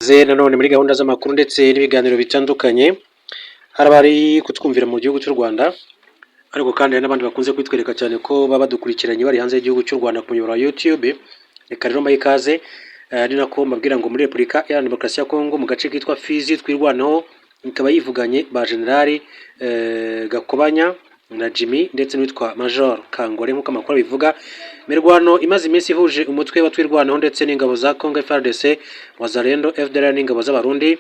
Nanone muri gahunda z'amakuru ndetse n'ibiganiro bitandukanye, hari abari kutwumvira mu gihugu cy'u Rwanda, ariko kandi hari n'abandi bakunze kwitwereka cyane ko baba badukurikiranye bari hanze y'igihugu cy'u Rwanda ku muyoboro wa YouTube. Reka rero mbahe ikaze, ari nako mbabwira ngo muri Repubulika Iharanira Demokarasi ya Kongo, mu gace kitwa Fizi, Twirwaneho ikaba yivuganye ba Generali Gakobanya na Jimmy ndetse n'uwitwa Major Kangore. Nk'uko amakuru abivuga, imirwano imaze iminsi ihuje umutwe wa Twirwaneho ndetse n'ingabo za Congo FARDC, Wazalendo, FDLR n'ingabo z'Abarundi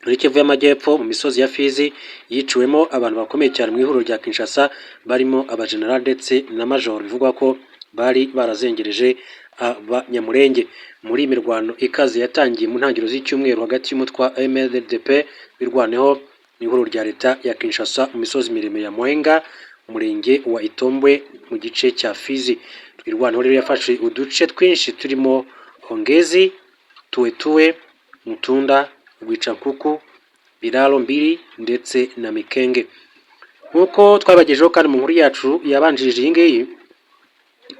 muri Kivu y'Amajyepfo mu misozi ya Fizi yiciwemo abantu bakomeye cyane mu ihuriro rya Kinshasa, barimo abajenerali ndetse na Major bivugwa ko bari barazengereje Abanyamurenge. Muri iyi mirwano ikaze yatangiye mu ntangiriro z'icyumweru hagati y'umutwe wa MRDP Twirwaneho n'ihuriro rya leta ya Kinshasa mu misozi miremire ya Mwenga, umurenge wa Itombwe mu gice cya Fizi. Twirwaneho rero yafashe uduce twinshi turimo Hongezi, Tuwetuwe, Mutunda, Rwicankuku, Biraro Mbiri ndetse na Mikenge. Nk'uko twabagejeho kandi mu nkuru yacu yabanjirije iyi ngiyi,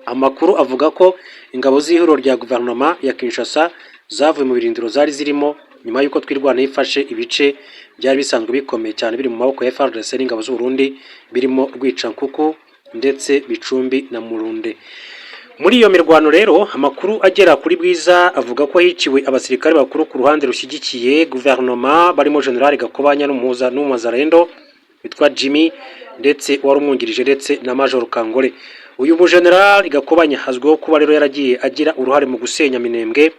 amakuru avuga ko ingabo z'ihuriro rya guverinoma ya Kinshasa zavuye mu birindiro zari zirimo nyuma y'uko Twirwaneho ifashe ibice byari bisanzwe bikomeye cyane biri mu maboko ya FARDC n'ingabo z'u Burundi, birimo Rwicankuku ndetse Bicumbi na Murunde. Muri iyo mirwano rero, amakuru agera kuri Bwiza avuga ko hiciwe abasirikare bakuru ku ruhande rushyigikiye guverinoma, barimo General Gakobanya n'umuhuza n'umuzarendo witwa Jimmy ndetse wari umwungirije ndetse na Major Kangore. Uyu mu General Gakobanya azwiho kuba rero yaragiye agira uruhare mu gusenya Minembwe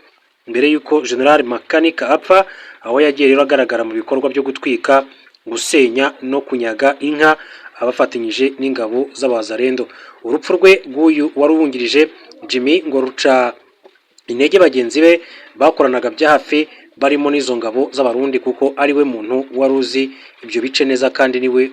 mbere y'uko General Makanika apfa, aho yagiye rero agaragara mu bikorwa byo gutwika, gusenya no kunyaga inka abafatanyije n'ingabo z'Abazarendo. Urupfu rwe rw'uyu wari uwungirije Jimmy ngo ruca intege bagenzi be bakoranaga bya hafi, barimo n'izo ngabo z'Abarundi, kuko ari we muntu wari uzi ibyo bice neza kandi niwe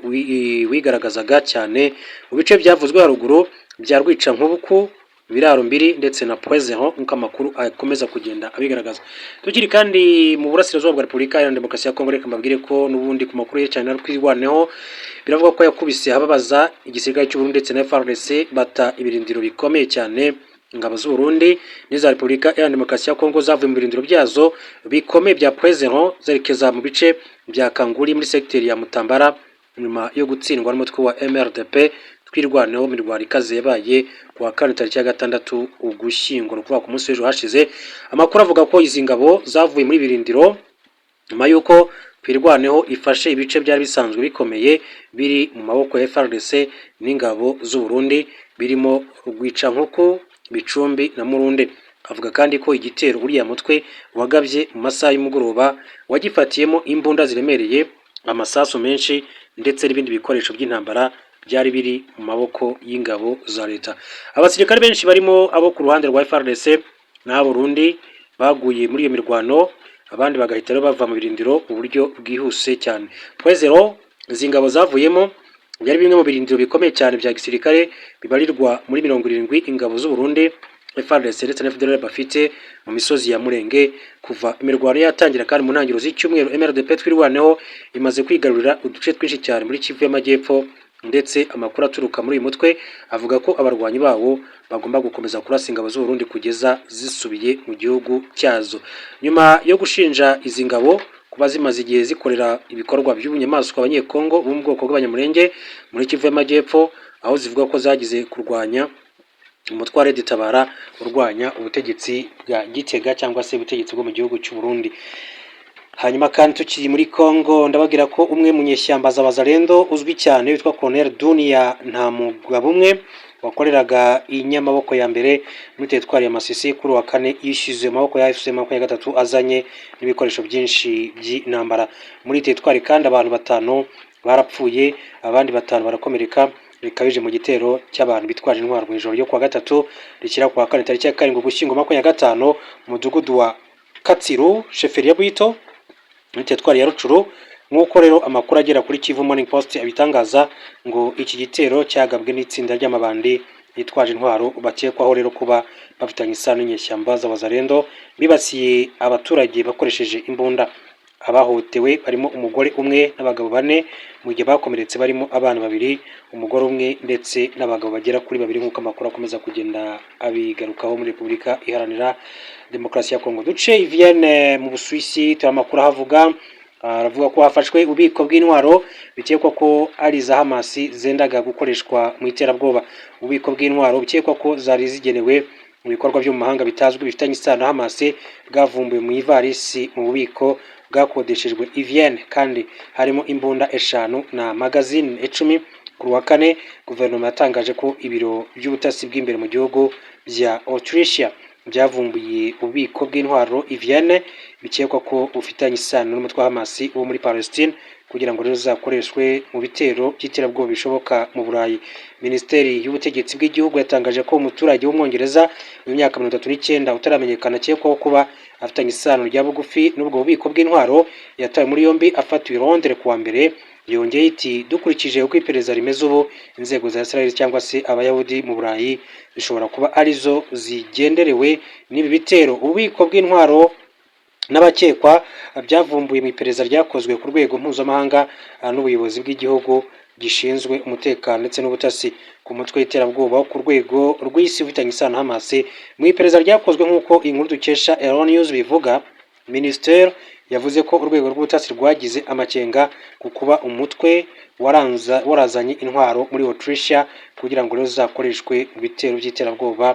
wigaragazaga cyane mu bice byavuzwe haruguru bya Rwicankubuku, Biraro Mbiri ndetse na Point Zero, nk'uko amakuru akomeza kugenda abigaragaza. Tukiri kandi mu burasirazuba bwa Repubulika Iharanira Demokarasi ya Kongo, reka mbabwire ko n'ubundi ku makuru yerekeranye na Twirwaneho, biravuga ko yakubise ahababaza igisirikare cy'u Burundi ndetse na FARDC, bata ibirindiro bikomeye cyane. Ingabo z'u Burundi n'iza Repubulika Iharanira Demokarasi ya Kongo zavuye mu birindiro byazo bikomeye bya Point Zero zerekeza mu bice bya Kanguri muri segiteri ya Mutambara, nyuma yo gutsindwa n'umutwe wa MRDP Twirwaneho. Mirwano ikaze yabaye ku wa kane tariki ya 6 Ugushyingo, ni ukuvuga ku munsi w'ejo hashize. Amakuru avuga ko izi ngabo zavuye muri birindiro nyuma y'uko Twirwaneho ifashe ibice byari bisanzwe bikomeye biri mu maboko ya FARDC n'ingabo z'u Burundi, birimo Rwicankuku, Bicumbi na Murunde. Avuga kandi ko igitero uriya mutwe wagabye mu masaha y'umugoroba wagifatiyemo imbunda ziremereye, amasasu menshi ndetse n'ibindi bikoresho by'intambara byari biri mu maboko y'ingabo za leta. Abasirikare benshi barimo abo ku ruhande rwa FARDC n'Abarundi baguye muri iyo mirwano, abandi bagahita rero bava mu birindiro mu buryo bwihuse cyane. Point Zero izi ngabo zavuyemo byari bimwe mu birindiro bikomeye cyane bya gisirikare bibarirwa muri 70 ingabo z'u Burundi, FARDC ndetse na FDLR bafite mu misozi ya Murenge. Kuva imirwano yatangira kandi mu ntangiriro z'icyumweru, MRDP Twirwaneho imaze kwigarurira uduce twinshi cyane muri Kivu y'Amajyepfo, ndetse amakuru aturuka muri uyu mutwe avuga ko abarwanyi bawo bagomba gukomeza kurasa ingabo z'u Burundi kugeza zisubiye mu gihugu cyazo. Nyuma yo gushinja izi ngabo kuba zimaze igihe zikorera ibikorwa by'ubunyamaswa Abanyekongo bo mu bwoko bw'Abanyamurenge muri Kivu y'Amajyepfo, aho zivuga ko zagize kurwanya umutwe wa Red Tabara urwanya ubutegetsi bwa Gitega cyangwa se ubutegetsi bwo mu gihugu cy'u Burundi. Hanyuma kandi tukiri muri Congo, ndababwira ko umwe mu nyeshyamba za Wazalendo uzwi cyane witwa Colonel Dunia Ntamugabumwe wakoreraga inyamaboko ya mbere muri teritwari ya Masisi, kuri wa kane yishyize mu maboko ya AFC 23 azanye n'ibikoresho byinshi by'intambara. Muri teritwari kandi abantu batanu barapfuye, abandi 5 barakomereka bikabije mu gitero cy'abantu bitwaje intwaro mu ijoro ryo kuwa gatatu rishyira kuwa kane tariki ya 7 Ugushyingo 25, mu mudugudu wa Katsiru, sheferi ya Bwito, muri teritwari ya Rucuru. Nk'uko rero amakuru agera kuri Kivu Morning Post abitangaza, ngo iki gitero cyagabwe n'itsinda ry'amabandi yitwaje intwaro bakekwaho rero kuba bafitanye isano n'inyeshyamba z'Abazalendo, bibasiye abaturage bakoresheje imbunda. Abahohotewe barimo umugore umwe n'abagabo bane, mu gihe bakomeretse barimo abana babiri, umugore umwe ndetse n'abagabo bagera kuri babiri, nk'uko amakuru akomeza kugenda abigarukaho muri Repubulika Iharanira Demokarasi ya Kongo. Duce i Vienne mu Busuwisi, turi amakuru ahavuga, aravuga ko hafashwe ububiko bw'intwaro bikekwa ko ari iza Hamas zendaga gukoreshwa mu iterabwoba. Ububiko bw'intwaro bikekwa ko zari zigenewe mu bikorwa byo mu mahanga bitazwi bifitanye isano na Hamas bwavumbuwe mu ivarisi mu bubiko bwakodeshejwe i Vienne, kandi harimo imbunda eshanu na magazine 10. Kuri wa kane, guverinoma yatangaje ko ibiro by'ubutasi bw'imbere mu gihugu bya Autriche byavumbuye ububiko bw'intwaro i Vienne bikekwa ko bufitanye isano n'umutwe wa Hamas wo muri Palestine, kugira ngo rero zizakoreshwe mu bitero by'iterabwoba bishoboka mu Burayi. Minisiteri y'ubutegetsi bw'igihugu yatangaje ko umuturage w'Umwongereza w'imyaka 39 utaramenyekana akekwaho kuba afitanye isano rya bugufi n'ubwo bubiko bw'intwaro yatawe muri yombi, afatiwe i Londres kuwa mbere. Yongeye iti: "Dukurikije uko iperereza rimeze ubu, inzego za Israel cyangwa se Abayahudi mu Burayi zishobora kuba arizo zigenderewe n'ibi bitero." Ububiko bw'intwaro n'abakekwa byavumbuye mu iperereza ryakozwe ku rwego mpuzamahanga n'ubuyobozi bw'igihugu gishinzwe umutekano ndetse n'ubutasi ku mutwe w'iterabwoba wo ku rwego rw'isi ufitanye isano na Hamas. Mu iperereza ryakozwe, nk'uko inkuru dukesha Euronews bivuga, minisiteri yavuze ko urwego rw'ubutasi rwagize amakenga ku kuba umutwe warazanye intwaro muri Autriche kugira ngo rero zizakoreshwe mu bitero by'iterabwoba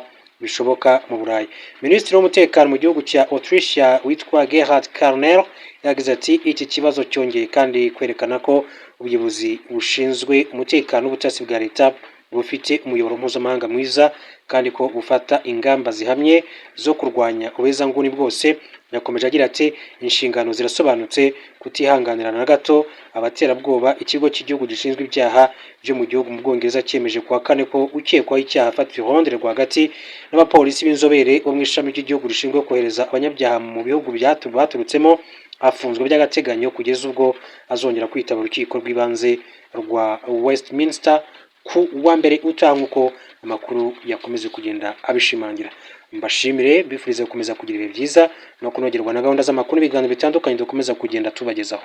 bishoboka mu Burayi. Minisitiri w'umutekano mu gihugu cya Autriche witwa Gerhard Karner yagize ati: "Iki kibazo cyongeye kandi kwerekana ko ubuyobozi bushinzwe umutekano n'ubutasi bwa leta bufite umuyoboro mpuzamahanga mwiza, kandi ko bufata ingamba zihamye zo kurwanya ubuhezanguni bwose." Yakomeje agira ati: "Inshingano zirasobanutse: kutihanganira na gato abaterabwoba." Ikigo cy'igihugu gishinzwe ibyaha byo mu gihugu mu Bwongereza cyemeje kuwa kane ko ukekwaho icyaha afatiwe i Londres rwagati n'abapolisi b'inzobere bo mu ishami ry'igihugu rishinzwe kohereza abanyabyaha mu bihugu baturutsemo, afunzwe by'agateganyo kugeza ubwo azongera kwitaba urukiko rw'ibanze rwa Westminster ku wa mbere utaha, nk'uko amakuru yakomeje kugenda abishimangira. Mbashimire, bifuriza gukomeza kugira ibihe byiza no kunogerwa na gahunda z'amakuru n'ibiganiro bitandukanye dukomeza kugenda tubagezaho.